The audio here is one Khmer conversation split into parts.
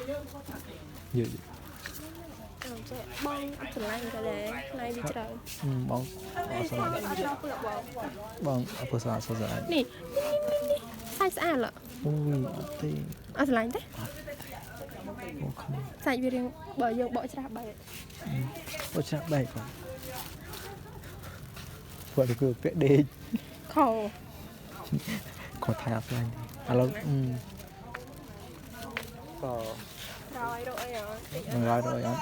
យឺ អឺចេះបងអត់ស្រឡាញ់ក៏ដែរផ្នែកវាច្រើន បងអត់ស្រឡាញ់ អត់ដល់ពើបង បងអត់ស្រឡាញ់អត់ស្រឡាញ់ នេះនេះនេះសាច់ស្អាតឡ អូយអត់ទេ អត់ស្រឡាញ់ទេ អូខេ សាច់វារៀងបើយើងបកច្រាស់បែក អូច្រាស់បែកបាទពួកគឺពាក់ដេក ខោ គាត់ថៃអត់ស្រឡាញ់ទេឥឡូវ ក៏ រយរយអត់ នឹងរយរយអត់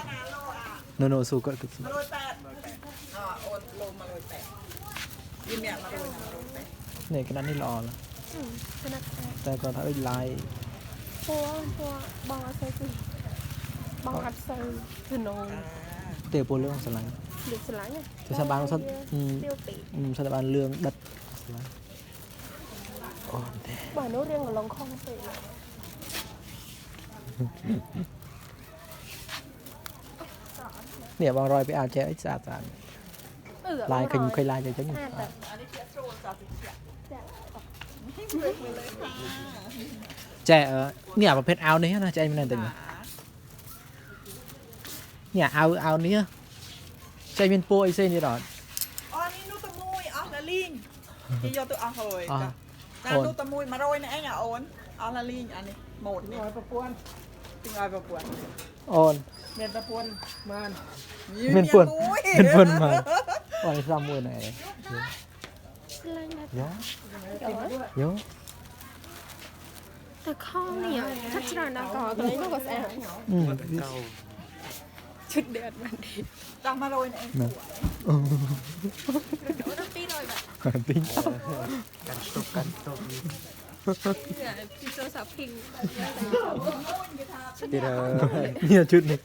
នៅនៅស៊ូគាត់គឺស៊ូ 180អអូនលោ180វាមាន100 180 នេះកណ្ដាលនេះល្អណាស់ កណ្ដាលស្អាត តែគាត់ថាដូចឡាយ ពណ៌ពណ៌បងអត់សូវគឺបងអត់សូវគឺណូ ទេពណ៌លឿងស្រឡាញ់ លឿងស្រឡាញ់ ទៅសាបានសិន ទៀវពី សិនតែបានលឿងដិតស្រឡាញ់អូទេ បើនោះរៀងកន្លងខំពេក នេះបងរយពីអាចេះអីស្អាតស្អាតឡាយឃើញឃើញឡាយអញ្ចឹង ស្អាតតែ អានេះជាស្រួលចាស់តិច ចែនេះអាប្រភេទអាវនេះណាចែមែនទេនេះអាវអាវនេះចែមានពណ៌អីផ្សេងទៀតអត់ អូនេះនោះតែមួយអស់ឡាលីងគេយកទៅអស់ហើយចាចានោះតែមួយ100នេះឯងអូនអស់ឡាលីងអានេះម៉ូតនេះ ឲ្យប្រពន្ធ ទិញឲ្យប្រពន្ធ អូន មានប្រពន្ធបាន មានពន្ធមានពន្ធមកអូនសំមួយណែ ស្រឡាញ់ណាស់ យោយោ តែខំនេះឆាត់ច្រើនណាស់ក៏កន្លែងនោះក៏ស្អាតឈុតដេកអត់បានទេ ចង់100នេះឯង ណា 200បាទ ទី កាន់ស្តុកកាន់ស្តុក ពីចូលសាភីង ទៀត នេះឈុតនេះ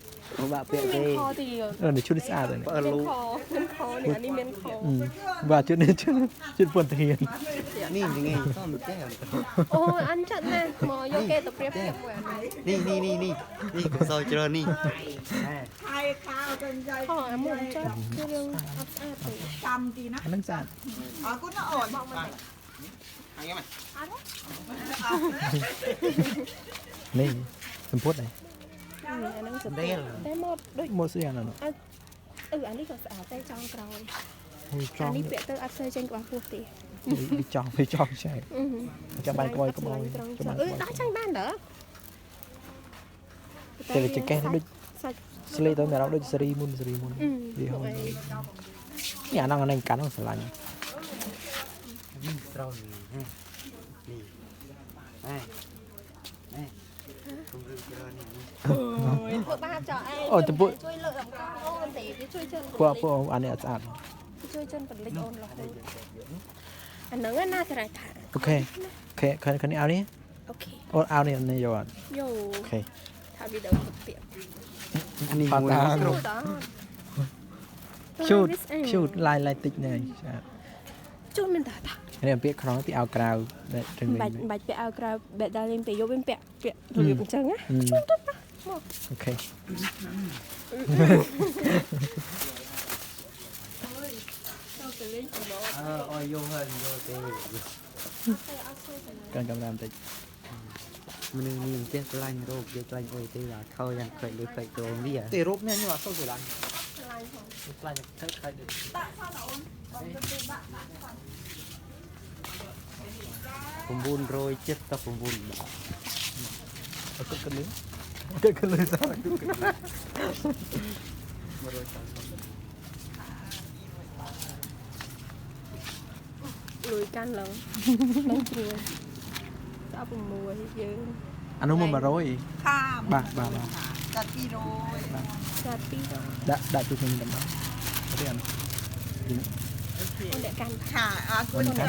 បាក់ពាក់ មាន ទេ ខទៀត នេះឈុតនេះស្អាតហើយ បើលូ មានខមានខនេះអានេះមានខ បាទឈុតនេះឈុតឈុតពន្ធធាន នេះនេះសមចេះ អូអញចាត់ណាស់មកយកគេទៅប្រៀបធៀបមួយអានេះ នេះនេះនេះនេះនេះកុំសោច្រើននេះ ខែខាវទៅយាយ ខអាមួយចាត់គឺរឿងអត់ស្អាតទេ ចាំទីណា អាហ្នឹងស្អាត អរគុណណាអូនបាទ នេះសម្ពុតនេះ អាហ្នឹងស្អាតតែមកដូច មកស្អីអាហ្នឹង អឺអានេះក៏ស្អាតតែចង់ក្រោយ ចង់ អានេះពាក់ទៅអត់សូវចេញក្បាលពោះទេ វាចង់វាចង់ចែកចាំបានក្បោយក្បោយចាំបាន អឺដោះចាញ់បានតើ តែវាចកេះដូច សាច់ ស្លេទៅមានអារម្មណ៍ដូចសេរីមុនសេរីមុនវាហូរនេះអាហ្នឹងអាហ្នឹងកាន់ហ្នឹងស្រឡាញ់ នេះស្រោនេះនេះហេហេកុំរឿងច្រើននេះ ធ្វើបាបចោលឯងជួយលើកតម្កល់អូនទេវាជួយជើង ពួកពួកអានេះអត់ស្អាត ជួយជើងពលិចអូនរហូតអាហ្នឹងណាស្រ័យថា អូខេអូខេខខនេះអាវនេះ អូខេ អូអាវនេះនេះយកអត់ យោ អូខេ ថាវីដេអូទៀត អានេះមួយគ្រប់ ត ឈូតឈូតឡាយឡាយតិចណែស្អាត ជូតមែនតាតា នេះពាក្យខ្នងទីអាវក្រៅដែលត្រឹង បាច់បាច់ពាក់អាវក្រៅបែបដល់លេងពេលយប់វិញពាក់ពាក់របៀបអញ្ចឹងណាជូតទៅមក អូខេ ទៅលេងកំឡោ អើអយយកហើយយកទេ កាន់កាមេរ៉ាបន្តិច មនុស្សនេះផ្ទះឆ្លាញ់រោគយកឆ្លាញ់អុយទេបាទខោយ៉ាងខ្លាចលើខ្លាចក្រមវា ទេរូបនេះខ្ញុំអត់សូវស្រឡាញ់ ឆ្លាញ់ផង ស្រឡាញ់ទៅខ្លាចដូច ដាក់សិនអូនបងទៅទៅដាក់ដាក់សិន 979បាត អត់គិតគិតលឺគិតគិតលឺស្អាតគិតគិតលឺ លួយកាន់ឡើងនឹងជ្រួល16យើង អានោះមក100 ខា បាទបាទបាទ ចាត់200 ចាត់2ដង ដាក់ដាក់ជួយខ្ញុំដើម្បីទេអានោះ អូនអ្នកកាន់ ខាអរគុណចា